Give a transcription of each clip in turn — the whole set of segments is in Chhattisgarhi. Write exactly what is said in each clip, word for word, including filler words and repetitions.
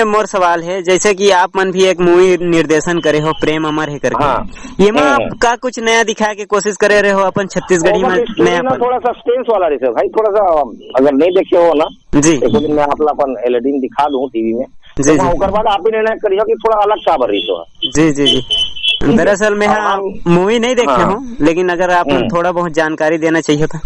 मोर सवाल है, जैसे कि आप मन भी एक मूवी निर्देशन करे हो, प्रेम अमर है करके, हाँ। ये में आप हम्म। का कुछ नया दिखाए के कोशिश करे रहे हो अपन छत्तीसगढ़ी ओमा में के स्टोरी नया ना पल? थोड़ा सस्पेंस वाला रहिथे भाई, थोड़ा सा अगर नहीं देखे हो ना, जी। एको दिन मैं आप ला अपन एलईडी में दिखा दूं टीवी में, जी, तो जी। ओकर बाद आप ही निर्णय करियो कि थोड़ा अलग का बर रहिथे। जी, जी, जी। ठीक है। दरअसल मैं, और हाँ, हम मूवी नहीं देखे हाँ। हूँ, लेकिन अगर आप मन हम्म। थोड़ा बहुत जानकारी देना चाहिए था।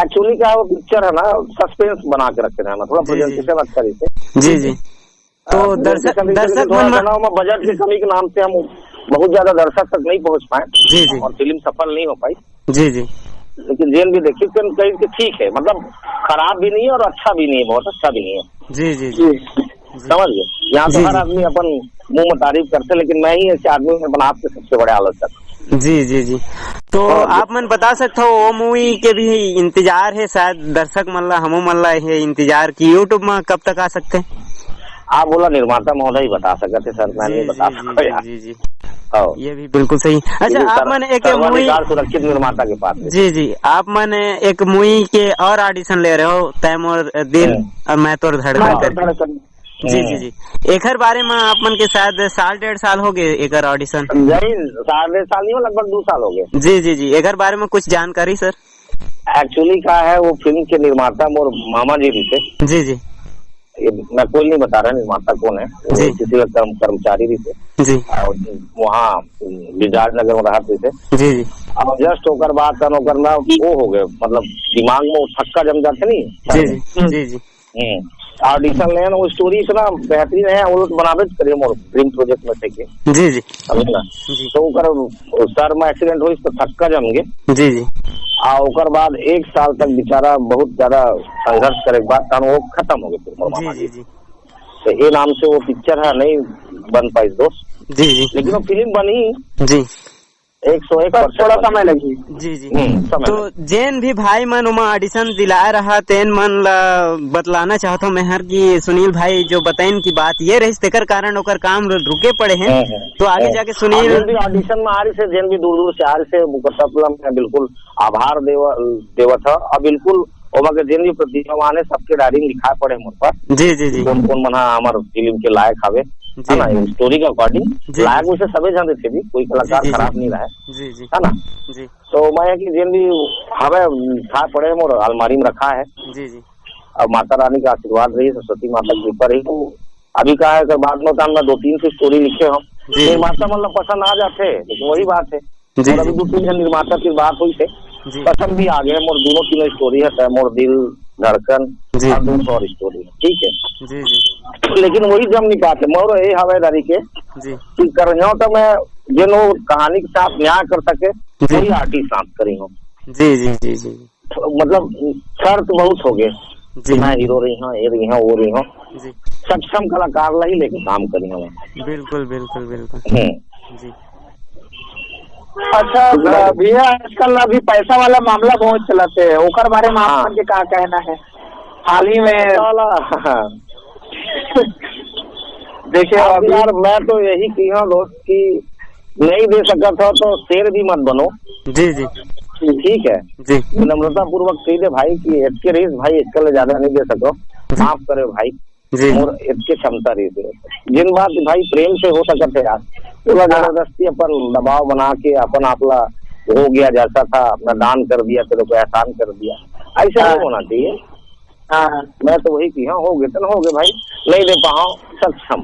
एक्चुअली क्या वो पिक्चर है ना, सस्पेंस बना के रखे रहना, थोड़ा जी, जी। प्रेजेंटेशन अच्छा रहिथे। जी, जी। तो हाँ, दर्शक, प्रेजेंटेशन रहिथे, दर्शक लेकिन थोड़ा मन सा ना, ओमा बजट के कमी के नाम से हम बहुत ज्यादा दर्शक तक नहीं पहुंच पाए जी, जी। और फिल्म सफल नहीं हो पाई। जी, जी। लेकिन जेन भी देखी, तेन कही कि ठीक है, मतलब खराब भी नहीं है और अच्छा भी नहीं है, बहुत अच्छा भी नहीं है। जी, जी, जी। जी। समझ गए? यहाँ तो जी, हर जी। आदमी अपन मुंह में तारीफ करते, लेकिन मैं ही ऐसे आदमी हूँ, अपन आपके सबसे बड़े आलोचक। जी, जी, जी। तो हाँ, आप मन बता सकते हो, वो मूवी के भी इंतजार है शायद दर्शक मन ला, हमू मन ला है इंतजार कि YouTube में कब तक आ सकते हैं? आप बोला, निर्माता महोदय ही बता सकते हैं सर, मैं जी, नहीं बता जी, सकता जी, यार। जी, जी। हाँ। ये भी बिल्कुल सही। अच्छा, क्योंकि आप सर-, मन एक मूवी सर्वाधिकार सुरक्षित निर्माता के पास है। जी, जी। आप मन एक मूवी के और ऑडिशन ले रहे हो, तै मोर दिल हम्म। और मैं तोर धड़कन मैं तोर करके। धड़कन। जी, जी, हम्म। जी। एकर बारे में आप मन के शायद साल डेढ़ साल हो गए एकर ऑडिशन। नहीं, साल डेढ़ साल नहीं हो, लगभग दो साल हो गए। जी, जी, जी। एकर बारे में कुछ जानकारी सर? एक्चुअली का है, वो फिल्म के निर्माता मोर मामा जी रहिसे। जी, जी। ये मैं कोई नहीं बता रहा निर्माता कौन है, वो जी। किसी का कर्म-, कर्मचारी रहिसे। जी। और वहाँ विराट नगर में रहत रहिसे। जी, जी। और जस्ट ओकर बाद तन ओकर ना वो हो गए, मतलब दिमाग में वो थक्का जम जाते नहीं। जी, जी। जी, जी। हम्म। ऑडिशन लेन, वो स्टोरी इतना बेहतरीन है, वो लोग बनाबे करे मोर ड्रीम प्रोजेक्ट में से के। जी, जी। समझे ना? जी। तो ओकर सर में एक्सीडेंट होइस तो थक्का जम गे। जी, जी। आ ओकर बाद एक साल तक बेचारा बहुत ज्यादा संघर्ष करे के बाद तहन वो खत्म हो गए फिर मोर जी, मामा जी, जी। जी। तो ये नाम से वो पिक्चर है, नहीं बन पाई दोस्त। जी, जी। लेकिन वो फिल्म बनी। जी। एक सौ एक बस परसेंट थोड़ा बनी। समय लगी। जी, जी। हम्म, समय तो लगी। जेन भी भाई मन ओमा ऑडिशन दिलाए रहा, तेन मन ला बतलाना चाहत हूँ मैं हर कि सुनील भाई जो बताइन की बात ये रहिस, तेकर कारण ओकर काम रु-, रुके पड़े हैं। हम्म, हम्म, तो आगे हम्म। जाके सुनील और जेन भी ऑडिशन में आ रही से, जेन भी दूर दूर से आ रही से, ओकर सब ला मैं बिल्कुल आभार देव-, देवत ह। और बिल्कुल ओमा के जेन भी प्रतिभावान है, सबके डायरी में लिखा पड़े मोर पास। जी, जी, जी। कौन कौन मन ह हमर फिल्म के लायक हवे, जी। है ना, स्टोरी के according जी, जी। लायक वैसे सबे जान देते भी, कोई कलाकार जी, जी, जी। खराब नहीं रहा है, जी, जी। है ना? जी। तो मैं कि जेन भी हवे, लिखा पड़े मोर अलमारी में रखा है। जी, जी। अब माता रानी का आशीर्वाद रही, सरस्वती माता की कृपा रही, तो अभी का है, अगर बाद में काम ना दो तीन सौ स्टोरी लिखे हो, जी। निर्माता मतलब पसंद आ जाते हैं, लेकिन वही बात है। जी, और अभी जी। दो तीन जन निर्माता की बात हुई थे, जी। पसंद भी आ गए। मोर दोनों तीनों स्टोरी है, तय मोर दिल धड़कन जी। और दो सौ स्टोरी है, ठीक है। जी, जी। लेकिन वही जम नहीं पाते, मोर यही हवलदारी के जी। कि करियो तो मैं जेन वो कहानी के साथ न्याय कर सके, जी। वही आर्टिस्ट साथ करी हूँ। जी, जी, जी, जी। मतलब शर्त बहुत हो गए जी। कि मैं हीरो रही हूँ, ये रही हूँ, वो रही हूँ। जी। सक्षम कलाकार ला ही लेके काम करी हूँ मैं। बिल्कुल, बिल्कुल, बिल्कुल। हम्म। जी। अच्छा, तो अ, भैया, आजकल अभी पैसा वाला मामला बहुत चलत है, ओकर बारे में आप हाँ। मन के का कहना है? हाल ही में पैसा वाला, हाँ। देखिए, आप अभी यार, मैं तो यही कही हूँ दोस्त कि नहीं दे सकत हो तो शेर भी मत बनो। जी, जी। ठीक है? जी। विनम्रता पूर्वक कही दे भाई कि एतके रहीस भाई, एतके ले ज्यादा नहीं दे सको, जी। माफ करे भाई, जी। मोर एतके क्षमता रहीस। जिन बात भाई प्रेम से हो सकत है यार, पूरा हाँ। जबरदस्ती अपन दबाव बना के अपन आप ला हो गया जैसा था, मैं दान कर दिया, तेरे को एहसान कर दिया, ऐसा हाँ। नहीं होना चाहिए। हाँ, हाँ। मैं तो वही की, हाँ, हो गए, तो हो गए भाई, नहीं दे पाओ, सक्षम।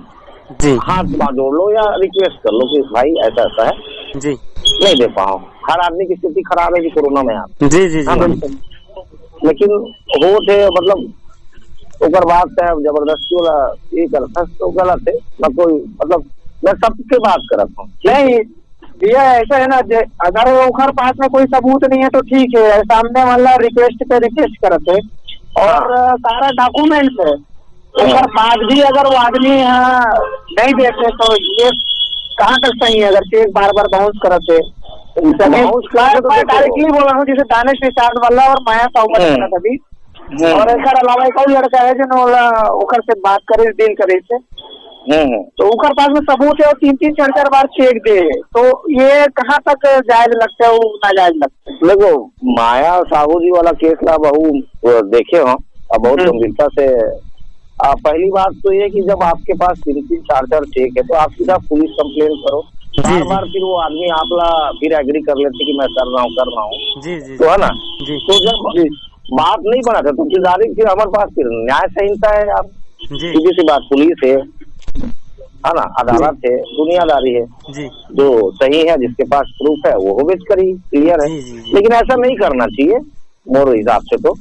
जी। हाथ बांध जोड़ लो या रिक्वेस्ट कर लो कि भाई ऐसा ऐसा है, जी। नहीं दे पाओ। हर आदमी की स्थिति खराब है कि कोरोना में आप, जी, जी, है जी, ना? बिल्कुल। लेकिन होत है, मतलब, ओकर बात है, जबरदस्ती वाला ये करता है, तो गलत है। मैं कोई, मतलब, मैं सबके बात करता हूँ। नहीं, भैया, ऐसा है ना, जे-, अगर ओकर पास में कोई सबूत नहीं है तो ठीक है, सामने वाला रिक्वेस्ट पे रिक्वेस्ट करत है और, हाँ। अ, सारा डॉक्यूमेंट्स है, हाँ। ओकर बाद भी अगर वो आदमी यहाँ नहीं देते तो ये कहाँ तक सही है? अगर चेक बार बार बाउंस करत है, बाउंस करत है तो मैं देखो। डायरेक्टली बोल रहा हूँ, जैसे दानिश निषाद वाला और माया साहू का हम्म। था अभी। हम्म। और एकर अलावा एक और लड़का है जो ओला, ओकर से बात करे, डील करे से। हम्म, हम्म। तो ओकर पास में सबूत है और तीन तीन चार चार बार चेक दे, तो ये कहाँ तक जायज लगता है, वो नाजायज लगता है? देखो, माया साहू जी वाला केस ला बहु, अ, देखे हो, अब बहुत हम्म। गंभीरता से आ, पहली बात तो ये कि जब आपके पास तीन तीन चार चार चेक है, तो आप सीधा पुलिस कंप्लेंट करो। जी, बार जी। बार फिर वो आदमी आप ला फिर एग्री कर लेते कि मैं कर रहा हूँ, कर रहा हूँ। जी, जी, तो है ना? जी। तो जब जी। बात नहीं बना था, तो फिर जाहिर फिर हमारे पास फिर न्याय संहिता है यार। जी। सीधी सी बात, पुलिस है, है ना, अदालत जी। है, दुनियादारी है। जी। जो सही है, जिसके पास प्रूफ है, वो होबेच करी, क्लियर है। जी, जी, जी। लेकिन ऐसा नहीं करना चाहिए। मोर हिसाब से तो।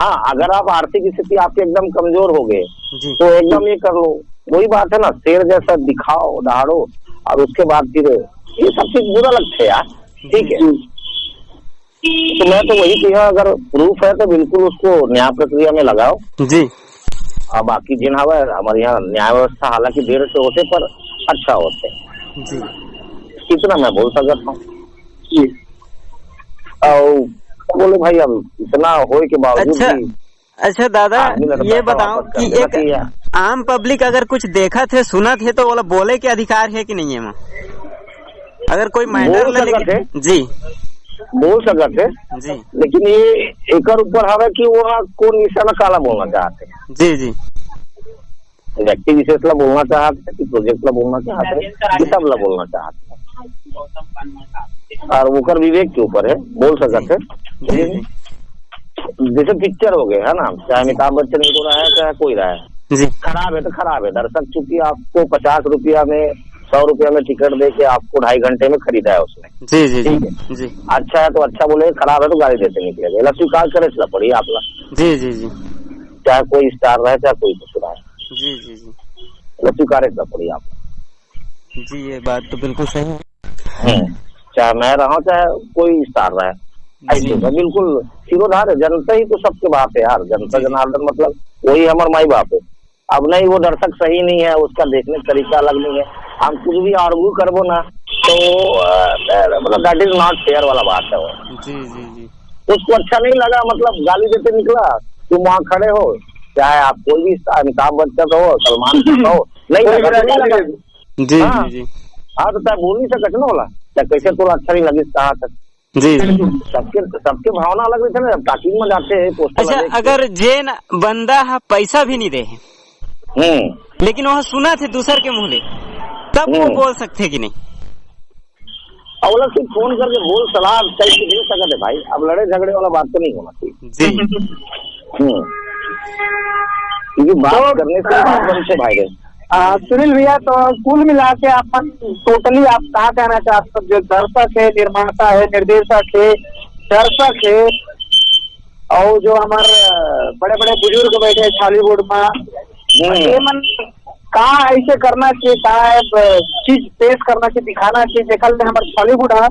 हाँ, अगर आप आर्थिक स्थिति आपकी एकदम कमजोर हो गए, जी। तो एकदम ये कर लो, वही बात है ना, शेर जैसा दिखाओ, दहाड़ो, और उसके बाद फिर ये सब चीज बुरा लगता है यार। ठीक है, जी। तो मैं तो वही कहा, अगर प्रूफ है तो बिल्कुल उसको न्याय प्रक्रिया में लगाओ। जी। और बाकी जिन हवा हमारे यहाँ न्याय व्यवस्था हालांकि देर से होते पर अच्छा होते। जी। इतना मैं बोल सकता हूँ। जी। और बोले भाई, अब इतना होए के बावजूद अच्छा, भी अच्छा दादा, आदमी लड़ता ये था, बताओ वापस कर कि देना एक चाहिए। आम पब्लिक अगर कुछ देखत हे, सुनत हे, तो ओला बोले के अधिकार हे कि नहीं हे? अगर कोई मैटर बोल ले सकत लेके हे। जी। बोल सकत हे। जी। लेकिन ये एकर ऊपर हवे कि वो कोन विषय में काला बोलना चाहते हैं। जी, जी। व्यक्ति विशेष ला बोलना चाहत हे कि प्रोजेक्ट ला बोलना चाहत हे कि सब ला बोलना चाहत हे, और ओकर विवेक के ऊपर है, बोल सकत हे। जी, जी। जैसे पिक्चर हो गए है ना, चाहे अमिताभ बच्चन ही को रहा है, चाहे कोई रहा है, जी। खराब है तो खराब है। दर्शक चूंकि आपको पचास रुपया में, सौ रुपया में टिकट दे के आपको ढाई घंटे में खरीदा है उसने, जी, जी, जी। ठीक है? जी। अच्छा है तो अच्छा बोले, खराब है तो गाली देते निकलेगा। एला स्वीकार करे ला पड़ी आप ला। जी, जी, जी। चाहे कोई स्टार रहे, चाहे कोई दूसरा है। जी, जी, जी। एला स्वीकारे ला पड़ी आप। जी, ये बात तो बिल्कुल सही है। हम्म। चाहे मैं रहा, चाहे कोई स्टार रहे। जी। ऐसे तो बिल्कुल सिरोधार है, जनता ही तो सबके बाप है यार। जनता जी। जनार्दन मतलब वही हमारे माई बाप है। अब नहीं, वो दर्शक सही नहीं है, उसका देखने का तरीका अलग नहीं है, हम कुछ भी आर्ग्यू करबो ना, तो, अ, मतलब, that is not fair वाला बात है वो। जी, जी, जी। उसको अच्छा नहीं लगा, मतलब, गाली देते निकला। तुम वहाँ खड़े हो, चाहे आप कोई भी स्टार, अमिताभ बच्चन हो, सलमान खान हो, नहीं कोई लगा भी तो नहीं गाली लगा। दे दो। जी, हाँ। जी, जी। हाँ, तो तैं बोल नहीं सकत ना ओला, तैं कैसे तोला अच्छा नहीं लगिस कहा तक। जी, जी। सबके, सबके भावना अलग रहिथे ना, जब टॉकीज में जाथे, पोस्टर अच्छा, लगे। अगर जेन बंदा ह पैसा भी नहीं दे हे, हम्म। लेकिन वह सुनत हे दूसर के मुंह ले, तब वो हम्म। बोल सकथे कि नहीं? अउ ओला सिर्फ फोन करके बोल, सलाह टाइप के दे सकत हे भाई। अब लड़े झगड़े वाला बात तो नहीं होना चाहिए। जी। हम्म। क्योंकि बात तो करने से बात बनथे भाई रे। आ, सुनील भैया, तो कुल मिला के आप totally आप का कहना चाहत हो, जो दर्शक हे, निर्माता हे, निर्देशक हे, दर्शक हे, अउ जो हमर, अ, बड़े-बड़े बुजुर्ग बैठे हे Chhollywood में, हम्म। ये मन का ऐसे करना चाहिए, का, अ, चीज पेश करना चाहिए, दिखाना चाहिए, जेकर ले हमर Chhollywood ह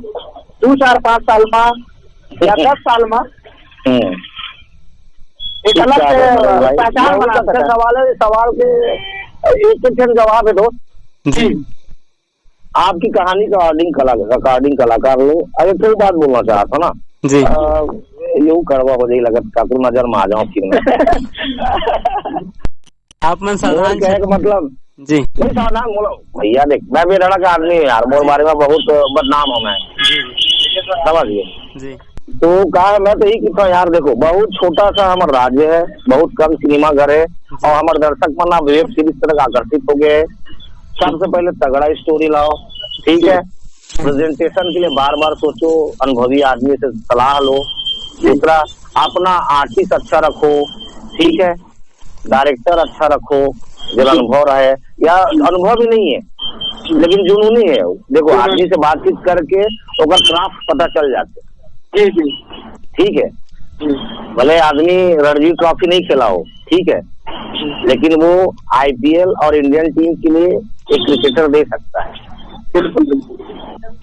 दू, चार, पाँच साल में या दस साल में हम्म। एक अलग क्या से है, मतलब, भाई, पहचान बहुत बना अच्छा सके। सवाल है, इस सवाल के एक एक ठन जवाब है दोस्त। जी। आपकी कहानी का according कला-, according कलाकार लोग, अरे कोई बात बोलना चाहत हो ना? जी। अ, यूं कड़वा हो जाई लगत, काकू नजर में आ जाओ फिर मैं। आप मन मोर सावधान कहे से का मतलब, जी। नहीं, सावधान बोलो। भैया देख, मैं बेधड़क आदमी हूँ यार, मोर जी। बारे में बहुत बदनाम हूँ मैं। जी, जी। समझ गए? जी। तो का है, मैं तो यही कहता हूँ यार, देखो, बहुत छोटा सा हमर राज्य है, बहुत कम सिनेमा घर है, जी। और हमर दर्शक मन अब वेब सीरीज तरफ आकर्षित हो गए हैं। सबसे पहले तगड़ा स्टोरी लाओ, ठीक है? प्रेजेंटेशन के लिए बार बार सोचो, अनुभवी आदमी से सलाह लो। दूसरा, अपना आर्टिस्ट अच्छा रखो, ठीक है? डायरेक्टर अच्छा रखो, जेला अनुभव रहे या अनुभव भी नहीं है, लेकिन जुनूनी है। देखो, जुनूनी। आदमी से बातचीत करके ओकर क्राफ्ट पता चल जाते। जी, जी। ठीक है? जी। भले आदमी रणजी ट्रॉफी नहीं खेला हो, ठीक है, लेकिन वो आईपीएल और इंडियन टीम के लिए एक क्रिकेटर दे सकता है। बिल्कुल, बिल्कुल।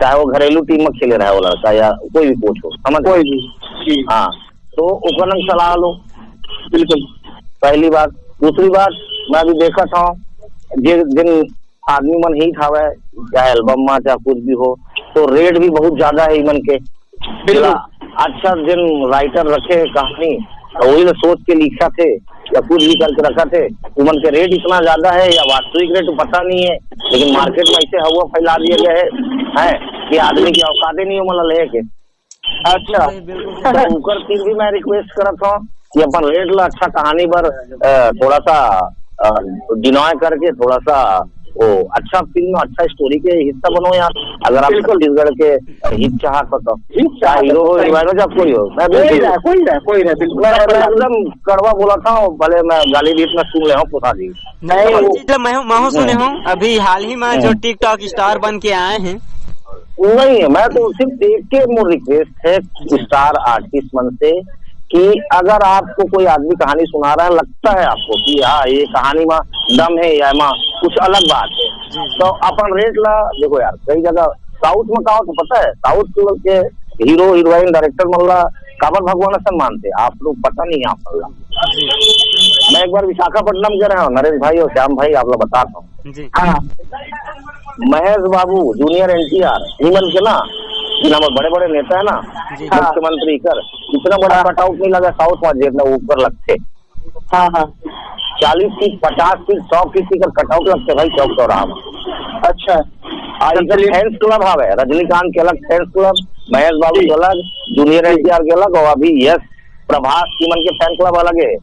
चाहे वो घरेलू टीम में खेले रहे वो लड़का या कोई भी कोच हो, समझ कोई गए? भी। जी। हाँ, तो ओकर लंग सलाह लो। बिल्कुल। पहली बात। दूसरी बात, मैं अभी देखत हूँ, जे, जिन आदमी मन हिट हवय, चाहे एल्बम में, चाहे कुछ भी हो, तो रेट भी बहुत ज्यादा है इमन के। बिल्कुल। जेला अच्छा जिन राइटर रखे हे कहानी, तो वही ला सोच के लिखत हे या कुछ भी करके रखत हे, उमन के रेट इतना ज्यादा है या वास्तविक रेट पता नहीं है, लेकिन मार्केट में ऐसे हवा फैला दिए गए हैं, हैं कि आदमी की औकाते नहीं है, मतलब, लेके। अच्छा। बिल्कुल। तो ओकर तीर भी मैं रिक्वेस्ट करत हूँ, कि अपन रेट ला अच्छा कहानी बर, अ, थोड़ा सा, अ, डिनॉय करके थोड़ा सा वो अच्छा फिल्म, अच्छा स्टोरी के हिस्सा बनो यार। अगर आप बिल्कुल। छत्तीसगढ़ के हित चाहत हो तो, हित चाहे चाहत हीरो हो, हो, हीरोइन हो, चाहे कोई हो, मैं कोई बिल्कुल रहा, कोई रहा, कोई रहा, बिल्कुल। मैं, मैं एकदम कड़वा बोला था, भले मैं गाली भी इतना सुन ले हूँ, पुता जी। नहीं, नहीं, वो चीज ला मैं हूँ, मैं हूँ सुने हम्म। हूँ, अभी हाल ही में जो हम्म। TikTok स्टार बन के आए हैं। नहीं, मैं तो सिर्फ एक के मोर रिक्वेस्ट है जी। स्टार आर्टिस्ट मन से कि अगर आपको कोई आदमी कहानी सुना रहा है, लगता है आपको कि हाँ, ये कहानी में दम है या में कुछ अलग बात है, जी, जी। तो अपन रेट ला देखो यार, कई जगह साउथ में का होता पता है, साउथ के हीरो हीरोइन डायरेक्टर मन ला काबर भगवान असन मानते, आप लोग पता नहीं है आप मन ला। जी। मैं एक बार विशाखापट्टनम गए रहा हूँ, नरेश भाई और श्याम भाई, आप लोग बता रहा हूँ। जी। हाँ। महेश बाबू, जूनियर एनटीआर, इमन के ना, जिन हमर बड़े-बड़े नेता है ना, जी। मुख्यमंत्री कर, इतना बड़ा हाँ। कटआउट नहीं लगा साउथ में, जितना ऊपर लगते। हाँ, हाँ। चालीस फीट, पचास फीट, सौ फीट का कटआउट लगते भाई चौक चौराहा में। अच्छा। आज तो इधर चलिए। फैंस क्लब हवे, रजनीकांत के अलग फैंस क्लब, महेश बाबू जी। के अलग, जूनियर जी। एनटीआर के अलग, और अभी यश प्रभास इमन के फैन क्लब अलग है।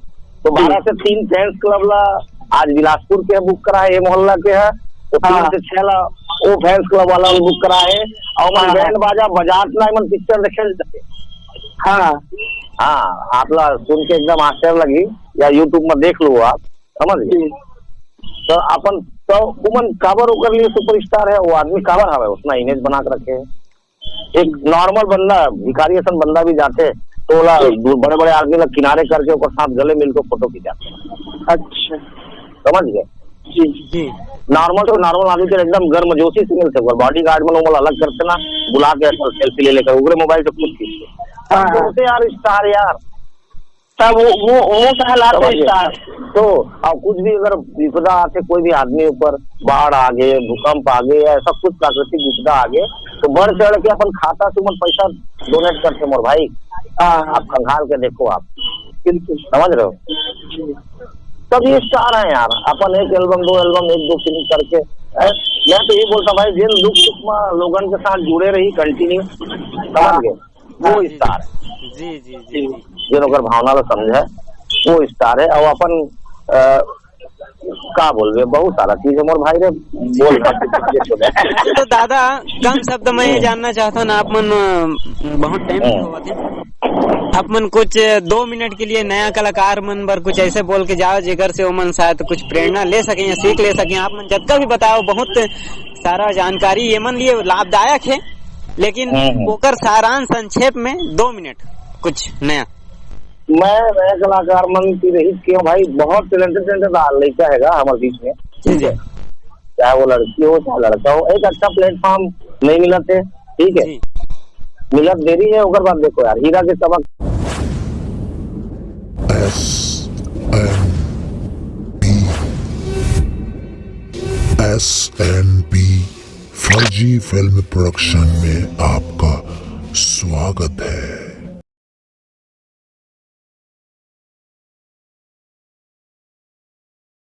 तो जी। बारह से तीन फैंस क्लब ला आज बिलासपुर के बुक करा है, ये मोहल्ला के है, तो तीन हाँ। से छह ला वो फैंस क्लब वाला भी बुक करा है, और मन हाँ, हाँ। बैंड बाजा बजात ना, मन पिक्चर देखे जाते। हाँ। हाँ, आप ला सुन के एकदम आश्चर्य लगी, या YouTube में देख लो आप, समझ गए? जी। तो अपन, तो उमन काबर ओकर लिए सुपरस्टार है, वो आदमी काबर हवे, उतना इमेज बना के रखे है। एक नॉर्मल बंदा, भिखारी असन बंदा भी जाते, तो ओला जी। बड़े-बड़े आदमी ला किनारे करके ओकर साथ गले मिल के फोटो खिंचाते। अच्छा। समझ गए? जी। जी। नॉर्मल से नॉर्मल आदमी के एकदम गर्मजोशी से मिलते, ओकर बॉडीगार्ड मन ओमन अलग करते ना, बुला के सेल्फी ले लेकर, ओकरे मोबाइल से खुद खींचते। हाँ, हाँ। होते यार स्टार यार। तब वो, वो, वो कहलाते समझ गए? स्टार। तो, और कुछ भी अगर विपदा आते कोई भी आदमी ऊपर, बाढ़ आ गए, भूकंप आ गए, या ऐसा कुछ प्राकृतिक विपदा आ गए, तो बढ़ चढ़ के अपन खाता से उमन पैसा डोनेट करते मोर भाई। हाँ, हाँ। आप खंगाल के देखो आप। बिल्कुल। समझ रहे हो? जी। तब ये स्टार है यार, अपन एक एल्बम, दो एल्बम, एक दो फिल्म करके, हैं? मैं तो ये बोलता हूँ भाई, जिन दुख सुख में लोगन के साथ जुड़े रही कंटिन्यू, समझ हाँ। गए? वो हाँ, जी, स्टार है। जी, जी, जी, जी। जिन ओकर भावना ला समझे, वो स्टार है। और अपन, अ, का बोलबे, बहुत सारा चीज है मोर भाई रे, बोल ना। तो दादा, कम शब्द में ये हम्म। जानना चाहता ना, आप मन, अ, बहुत टाइम से हम्म। होवत है, आप मन कुछ दो मिनट के लिए नया कलाकार मन बर कुछ ऐसे बोल के जाओ, जेकर से ओमन शायद कुछ प्रेरणा ले सके या सीख ले सके। आप मन जतका भी बताओ, बहुत सारा जानकारी ये मन लिए लाभदायक है, लेकिन हम्म, हम्म। ओकर सारांश संक्षेप में दो मिनट कुछ नया। मैं नया कलाकार मन की रही क्यों भाई, बहुत टैलेंटेड टैलेंटेड लड़का हैगा हमारे बीच में, जी, ठीक जी। है, चाहे वो लड़की हो चाहे लड़का हो, एक अच्छा प्लेटफॉर्म नहीं मिलत है, ठीक है, जी। मिलत देरी है, ओकर बाद देखो यार, हीरा के सबक। S N B, S N B फर्जी फिल्म प्रोडक्शन में आपका स्वागत है।